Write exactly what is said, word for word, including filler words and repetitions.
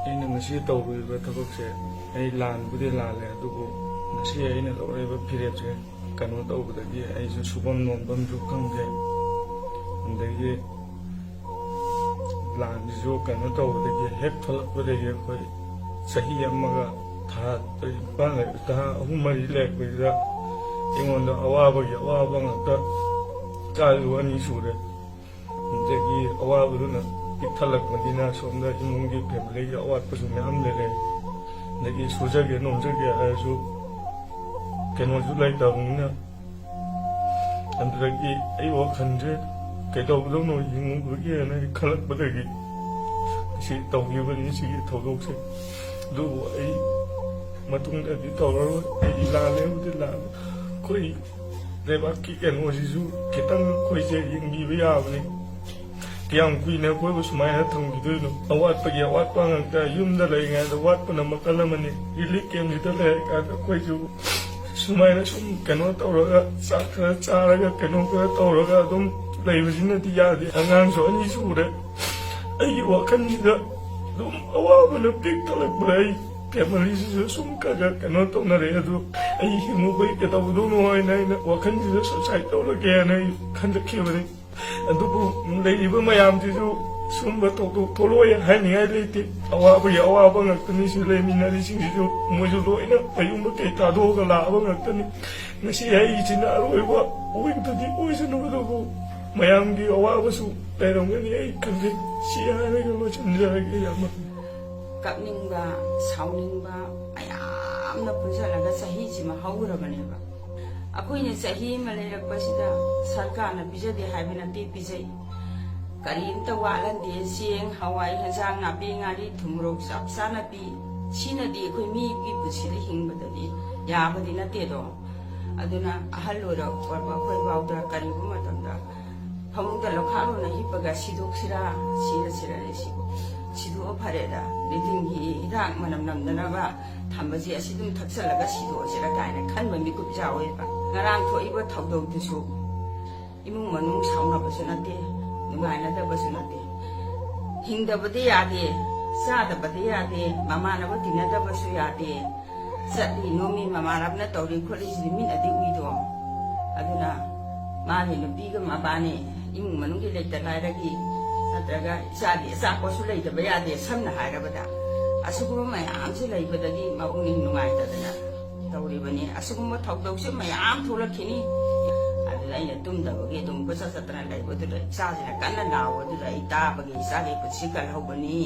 ꯑꯩꯅ ꯉꯁꯤ ꯇꯧꯔꯨꯔꯤꯕ ꯊꯕꯛꯁꯦ, ꯑꯩ ꯂꯥꯟꯕꯨꯗꯤ ꯂꯥꯜꯂꯦ, ꯑꯗꯨꯕꯨ ꯉꯁꯤ ꯑꯩꯅ ꯂꯧꯔꯛꯏꯕ ꯐꯤꯔꯦꯞꯁꯦ ꯀꯩꯅꯣ ꯇꯧꯕꯗꯒꯤ ꯑꯩꯁꯨ ꯁꯨꯐꯝ ꯅꯣꯝꯐꯝꯁꯨ ꯈꯪꯗꯦ꯫ ꯑꯗꯒꯤ ꯂꯥꯟꯁꯤꯁꯨ ꯀꯩꯅꯣ ꯇꯧꯕꯗꯒꯤ, ꯍꯦꯛ ꯊꯣꯛꯂꯛꯄꯗꯒꯤ ꯑꯩꯈꯣꯏ ꯆꯍꯤ ꯑꯃꯒ ꯊꯥ ꯅꯤꯄꯥꯟ ꯂꯩ-, ꯊꯥ ꯑꯍꯨꯝ ꯃꯔꯤ ꯂꯩꯔꯛꯄꯁꯤꯗ ꯑꯩꯉꯣꯟꯗ ꯑꯋꯥꯕꯒꯤ ꯑꯋꯥꯕ ꯉꯥꯛꯇ꯫ ꯏꯆꯥꯁꯨ ꯑꯅꯤ ꯁꯨꯔꯦ꯫ ꯑꯗꯒꯤ ꯑꯋꯥꯕꯗꯨꯅ ꯄꯤꯛꯊꯜꯂꯛꯄꯅꯤꯅ ꯁꯣꯝꯗ ꯏꯃꯨꯡꯒꯤ ꯐꯦꯃꯤꯂꯤꯒꯤ ꯑꯋꯥꯠꯄꯁꯨ ꯃꯌꯥꯝ ꯂꯩꯔꯦ꯫ ꯑꯗꯒꯤ ꯁꯨꯖꯒꯦ ꯅꯣꯝꯖꯒꯦ ꯍꯥꯏꯔꯁꯨ ꯀꯩꯅꯣꯁꯨ ꯂꯩꯇꯕꯅꯤꯅ, ꯑꯗꯨꯗꯒꯤ ꯑꯩ ꯋꯥꯈꯜꯁꯦ ꯀꯩꯗꯧꯗꯧꯅꯣ ꯌꯦꯡꯉꯨꯕꯒꯤꯅ ꯑꯩ ꯈꯜꯂꯛꯄꯗꯒꯤ ꯁꯤ ꯇꯧꯈꯤꯕꯅꯤ, ꯁꯤꯒꯤ ꯊꯧꯗꯣꯛꯁꯦ꯫ ꯑꯗꯨꯕꯨ ꯑꯩ ꯃꯇꯨꯡꯗꯗꯤ ꯇꯧꯔꯔꯣꯏ꯫ ꯑꯩ ꯂꯥꯜꯂꯦꯕꯨꯗꯤ ꯂꯥꯜꯂꯦ꯫ ꯑꯩꯈꯣꯏ ꯂꯩꯕꯥꯛꯀꯤ ꯀꯩꯅꯣꯁꯤꯁꯨ ꯈꯤꯇꯪ ꯑꯩꯈꯣꯏꯁꯦ ꯌꯦꯡꯕꯤꯕ ꯌꯥꯕꯅꯤ꯫ ꯀꯌꯥꯝ ꯀꯨꯏꯅ ꯑꯩꯈꯣꯏꯕꯨ ꯁꯨꯃꯥꯏꯅ ꯊꯝꯈꯤꯗꯣꯏꯅꯣ? ꯑꯋꯥꯠꯄꯒꯤ ꯑꯋꯥꯠꯄ ꯉꯥꯛꯇ꯫ ꯌꯨꯝꯗ ꯂꯩꯔꯤꯉꯩꯗ ꯋꯥꯠꯄꯅ ꯃꯈꯜ ꯑꯃꯅꯤ꯫ ꯔꯤꯂꯤꯐ ꯀꯦꯝꯁꯤꯗ ꯂꯩꯔꯀꯥꯟꯗ ꯑꯩꯈꯣꯏꯁꯨ ꯁꯨꯃꯥꯏꯅ ꯁꯨꯝ ꯀꯩꯅꯣ ꯇꯧꯔꯒ, ꯆꯥꯛ ꯈꯔ ꯆꯥꯔꯒ, ꯀꯩꯅꯣ ꯈꯔ ꯇꯧꯔꯒ ꯑꯗꯨꯝ ꯂꯩꯕꯁꯤꯅꯗꯤ ꯌꯥꯗꯦ꯫ ꯑꯉꯥꯡꯁꯨ ꯑꯅꯤ ꯁꯨꯔꯦ꯫ ꯑꯩꯒꯤ ꯋꯥꯈꯜꯁꯤꯗ ꯑꯗꯨꯝ ꯑꯋꯥꯕꯅ ꯄꯤꯛ ꯊꯜꯂꯛꯄꯗ ꯑꯩ ꯐꯦꯃꯤꯂꯤꯁꯤꯁꯨ ꯁꯨꯝ ꯈꯔ ꯈꯔ ꯀꯩꯅꯣ ꯇꯧꯅꯔꯦ꯫ ꯑꯗꯨ ꯑꯩ ꯍꯤꯡꯉꯨꯕꯩ ꯀꯩꯗꯧꯗꯣꯏꯅꯣ ꯍꯥꯏꯅ ꯑꯩꯅ ꯋꯥꯈꯜꯁꯤꯗ ꯁꯨꯁꯥꯏꯠ ꯇꯧꯔꯒꯦꯅ ꯑꯩ ꯈꯟꯖꯈꯤꯕꯅꯤ꯫ ꯑꯗꯨꯕꯨ ꯂꯩꯔꯤꯕ ꯃꯌꯥꯝꯁꯤꯁꯨ ꯁꯨꯝꯕ ꯊꯧꯗꯣꯛ ꯊꯣꯛꯂꯛꯑꯣꯏ ꯍꯥꯏꯅꯤꯡꯉꯥꯏ ꯂꯩꯇꯦ꯫ ꯑꯋꯥꯕꯒꯤ ꯑꯋꯥꯕ ꯉꯥꯛꯇꯅꯤ꯫ ꯁꯤ ꯂꯩꯃꯤꯟꯅꯔꯤꯁꯤꯡꯁꯤꯁꯨ ꯃꯣꯏꯁꯨ ꯂꯣꯏꯅ ꯃꯌꯨꯝ ꯃꯀꯩ ꯊꯥꯗꯣꯛꯑꯒ ꯂꯥꯛꯑꯕ ꯉꯥꯛꯇꯅꯤ꯫ ꯉꯁꯤ ꯑꯩꯁꯤꯅ ꯑꯔꯣꯏꯕ ꯑꯣꯏꯕꯗꯨꯗꯤ ꯑꯣꯏꯁꯅꯨ, ꯑꯗꯨꯕꯨ ꯃꯌꯥꯝꯒꯤ ꯑꯋꯥꯕꯁꯨ ꯂꯩꯔꯝꯒꯅꯤ ꯑꯩ ꯈꯜꯂꯤ꯫ ꯁꯤ ꯍꯥꯏꯔꯒ ꯂꯣꯏꯁꯤꯟꯖꯔꯒꯦ, ꯏꯌꯥꯝꯕ꯫ ꯀꯞꯅꯤꯡꯕ, ꯁꯥꯎꯅꯤꯡꯕ ꯃꯌꯥꯝꯅ ꯄꯨꯟꯁꯤꯜꯂꯒ ꯆꯍꯤꯁꯤꯃ ꯍꯧꯈ꯭ꯔꯕꯅꯦꯕ꯫ ꯑꯩꯈꯣꯏꯅ ꯆꯍꯤ ꯑꯃ ꯂꯩꯔꯛꯄꯁꯤꯗ ꯁꯔꯀꯥꯔꯅ ꯄꯤꯖꯗꯦ ꯍꯥꯏꯕ ꯅꯠꯇꯦ, ꯄꯤꯖꯩ꯫ ꯀꯔꯤꯝꯇ ꯋꯥꯠꯍꯟꯗꯦ꯫ ꯆꯦꯡ, ꯍꯋꯥꯏ, ꯍꯦꯟꯖꯥꯡ ꯅꯥꯄꯤ, ꯉꯥꯔꯤ, ꯊꯨꯝ, ꯃꯣꯔꯣꯛ ꯆꯞ ꯆꯥꯅ ꯄꯤ꯫ ꯁꯤꯅꯗꯤ ꯑꯩꯈꯣꯏ ꯃꯤꯒꯤ ꯄꯨꯟꯁꯤꯗ ꯍꯤꯡꯕꯗꯗꯤ ꯌꯥꯕꯗꯤ ꯅꯠꯇꯦꯗꯣ꯫ ꯑꯗꯨꯅ ꯑꯍꯜ ꯑꯣꯏꯔꯛꯄ ꯑꯩꯈꯣꯏ ꯐꯥꯎꯗ ꯀꯔꯤꯒꯨꯝꯕ ꯃꯇꯝꯗ ꯐꯃꯨꯡꯗ ꯂꯧꯈꯥꯛ ꯂꯣꯟꯅ ꯍꯤꯞꯄꯒ ꯁꯤꯗꯣꯛꯁꯤꯔꯥ, ꯁꯤꯔꯁꯤꯔ ꯁꯤꯕꯨ ꯁꯤꯗꯣꯛꯑ ꯐꯔꯦꯗ, ꯅꯤꯡꯊꯤꯡꯒꯤ ꯍꯤꯗꯥꯛ ꯃꯅꯝ ꯅꯝꯗꯅꯕ ꯊꯝꯕꯁꯦ ꯑꯁꯤ ꯑꯗꯨꯝ ꯊꯛꯆꯜꯂꯒ ꯁꯤꯗꯣꯛꯑꯁꯤꯔ ꯀꯥꯏꯅ ꯈꯟꯕ ꯃꯤꯀꯨꯞ ꯌꯥꯎꯋꯦꯕ꯫ ꯉꯔꯥꯡ ꯊꯣꯛꯏꯕ ꯊꯧꯗꯣꯛꯇꯨꯁꯨ ꯏꯃꯨꯡ ꯃꯅꯨꯡ ꯁꯥꯎꯅꯕꯁꯨ ꯅꯠꯇꯦ, ꯅꯨꯡꯉꯥꯏꯅꯗꯕꯁꯨ ꯅꯠꯇꯦ꯫ ꯍꯤꯡꯗꯕꯗꯤ ꯌꯥꯗꯦ꯫ ꯆꯥꯗꯕꯗꯤ ꯌꯥꯗꯦ, ꯃꯃꯥꯟꯅꯕ ꯇꯤꯟꯅꯗꯕꯁꯨ ꯌꯥꯗꯦ꯫ ꯆꯠꯂꯤ ꯅꯣꯝꯃꯤ ꯃꯃꯥꯟꯅꯕꯅ ꯇꯧꯔꯤ ꯈꯣꯠꯂꯤꯁꯤꯗꯤ ꯃꯤꯅꯗꯤ ꯎꯏꯗꯣ꯫ ꯑꯗꯨꯅ ꯃꯥꯒꯤ ꯅꯨꯄꯤꯒ ꯃꯕꯥꯅꯤ ꯏꯃꯨꯡ ꯃꯅꯨꯡꯒꯤ ꯂꯩꯇ ꯂꯥꯏꯔꯒꯤ ꯅꯠꯇ꯭ꯔꯒ ꯏꯆꯥꯒꯤ ꯑꯆꯥꯄꯣꯠꯁꯨ ꯂꯩꯇꯕ ꯌꯥꯗꯦ꯫ ꯁꯝꯅ ꯍꯥꯏꯔꯕꯗ ꯑꯁꯤꯒꯨꯝꯕ ꯃꯌꯥꯝꯁꯤ ꯂꯩꯕꯗꯒꯤ ꯃꯄꯨꯛꯅꯤꯡ ꯅꯨꯡꯉꯥꯏꯇꯗꯅ ꯇꯧꯔꯤꯕꯅꯤ꯫ ꯑꯁꯤꯒꯨꯝꯕ ꯊꯧꯗꯣꯛꯁꯦ ꯃꯌꯥꯝ ꯊꯣꯛꯂꯛꯈꯤꯅꯤ꯫ ꯑꯗꯨꯗ ꯑꯩꯅ ꯇꯨꯝꯗꯕꯒꯤ ꯑꯗꯨꯝ ꯀꯣꯏꯆꯠ ꯆꯠꯇꯅ ꯂꯩꯕꯗꯨꯗ ꯏꯆꯥꯁꯤꯅ ꯀꯟꯅ ꯂꯥꯎꯕꯗꯨꯗ ꯑꯩ ꯇꯥꯕꯒꯤ ꯏꯆꯥꯒꯤ ꯄꯨꯟꯁꯤ ꯀꯜꯍꯧꯕꯅꯤ꯫